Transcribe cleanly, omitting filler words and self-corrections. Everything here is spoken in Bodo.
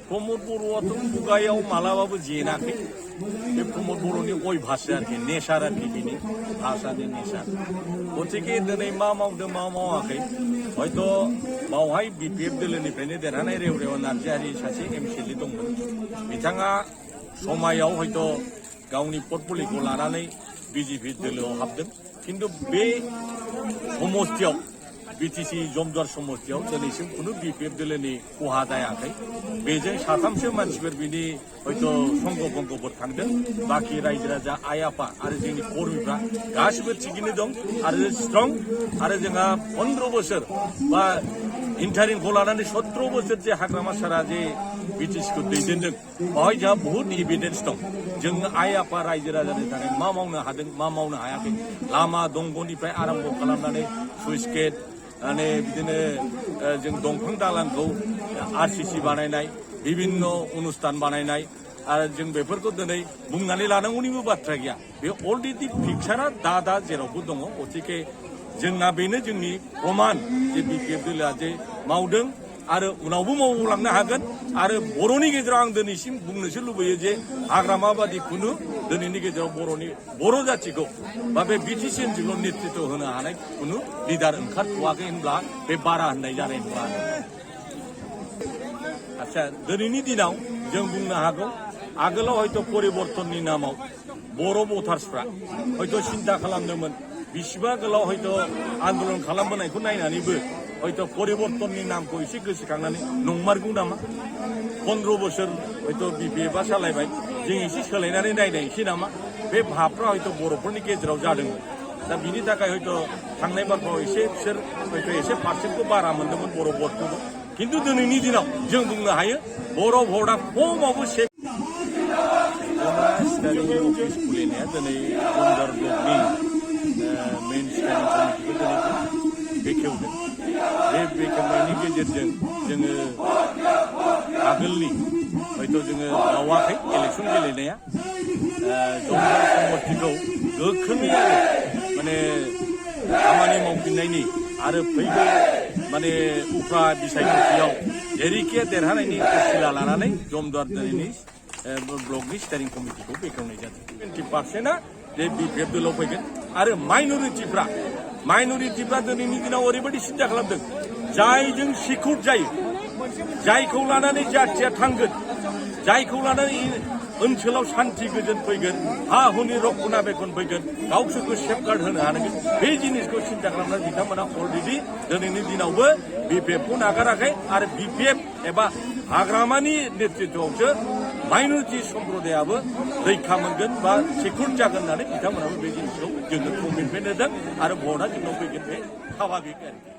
प्रमद बर'आथ' मुगायाव मालाबाबो जेनाखै बे प्रमद बर'नि अयभासो आरोखि नेचार आरोखि बिनि भाषानि नेचार गतिके दिनै मा मावदों मा मावाखै हयथ' बावहाय बिपिएफ दोलोनिफ्रायनो देरहानाय रेवरेव नार्जारि सासे एमसिएलए दंमोन बिथाङा समायाव हयथ' गावनि पर्टफलिय'खौ लानानै बिजेपि दोलोआव हाबदों खिन्थु बे समस्तियाव बिटिसि जमदुवार समस्तियाव दिनैसिम खुनु बिपिएफ दोलोनि खहा जायाखै बेजों साथामसो मानसिफोर बिनि हयथ' संग बंगफोर थांदों बाखि रायजो राजा आइ आफा आरो जोंनि कर्मीफ्रा गासिबो थिगैनो दं आरो स्ट्रं आरो जोंहा 15 बोसोर बा इन्टारिमखौ लानानै 17 बोसोर जे हाग्रामा सारा जे बिटिसिखौ दैदेनदों बेवहाय जोंहा बहुद एभिडेन्स दं जों आइ आफा रायजो राजानि थाखाय मा मावनो हादों मा मावनो हायाखै लामा दंग'निफ्राय आरम्भ खालामनानै सुइस गेट माने बिदिनो जों दंफां दालांखौ आरसिसि बानायनाय बिभिन्न अनुस्थान बानायनाय आरो जों बेफोरखौ दिनै बुंनानै लानांगौनिबो बाथ्रा गैया बे अलरेडि पिक्सारा दा जेरावबो दङ गतिके जोंना बेनो जोंनि प्रमान जे बिपिएफ दोलोआ जे मावदों आरो उनावबो मावलांनो हागोन आरो बर'नि गेजेराव आं दिनैसिम बुंनोसो लुबैयो जे हाग्रामा बादि खुनु दिनैनि गेजेराव बर' जाथिखौ बा बे बिटिसि ओनसोलाव नेतृत्व होनो हानाय खुनु लिडार ओंखारथ'वाखै होनब्ला बे बारा होननाय जानाय नङा आच्छा दिनैनि दिनाव जों बुंनो हागौ आगोलाव हयथ' परिबर्तननि नामाव बर' भटार्सफ्रा हयथ' सिन्ता खालामदोंमोन बिसिबा गोलाव हयथ' आन्दलन खालामबोनायखौ नायनानैबो हयथ' परिबर्तननि नामखौ एसे गोसोखांनानै नंमारगौ नामा 15 बोसोर हयथ' बिपिएफआ सालायबाय जों एसे सोलायनानै नायनायसै नामा बे भाबफ्रा हयथ' बर'फोरनि गेजेराव जादोंमोन दा बिनि थाखाय हयथ' थांनाय बारफ्राव एसे बिसोर हयथ' एसे पार्सेन्टखौ बारा मोन्दोंमोन बर' भटखौबो खिन्थु दिनैनि दिनाव जों बुंनो हायो बर' भटआ खमावबो स्टारिं अफिस खुलिनाया दिनै जमदुवार ब्लकनि मेइन स्टारिं कमिटिखौ दिनै बेखेवदों बे बेखेवनायनि गेजेरजों जोङो आगोलनि हयथ' जोङो बावाखै इलेक्सन गेलेनाया जमदुवार समष्टिखौ गोख्रोङै माने खामानि मावफिननायनि आरो फैगौ माने उफ्रा बिसायख'थियाव जेरैखि देरहानायनि असिला लानानै जमदुवार दिनैनि ब्लकनि स्टारिं कमिटिखौ बेखेवनाय जादों 20%आ जे बिपिएफ दोलोआव फैगोन आरो माइनरिटिफ्रा दिनैनि दिनाव ओरैबायदि सिन्था खालामदों जायजों सिकुर जायो जायखौ लानानै जाथिया थांगोन जायखौ लानानै ओनसोलाव शान्ति गोजोन फैगोन हा हुनि रक्षना बेखन फैगोन गावसोरखौ सेफगार्ड होनो हानांगोन बे जिनिसखौ सिन्था खालामनानै बिथांमोना अलरेडि दिनैनि दिनावबो बिपिएफखौ नागाराखै आरो बिपिएफ एबा हाग्रामानि नेतृत्वआवसो माइनरिटि सम्प्रदायाबो रैखा मोनगोन बा सिकुर जागोन होननानै बिथांमोनाबो बे जिनिसखौ जोंनो कमिटमेन्ट होदों आरो भटआ जोंनाव फैगोन बे स्वाभाबिक आरोखि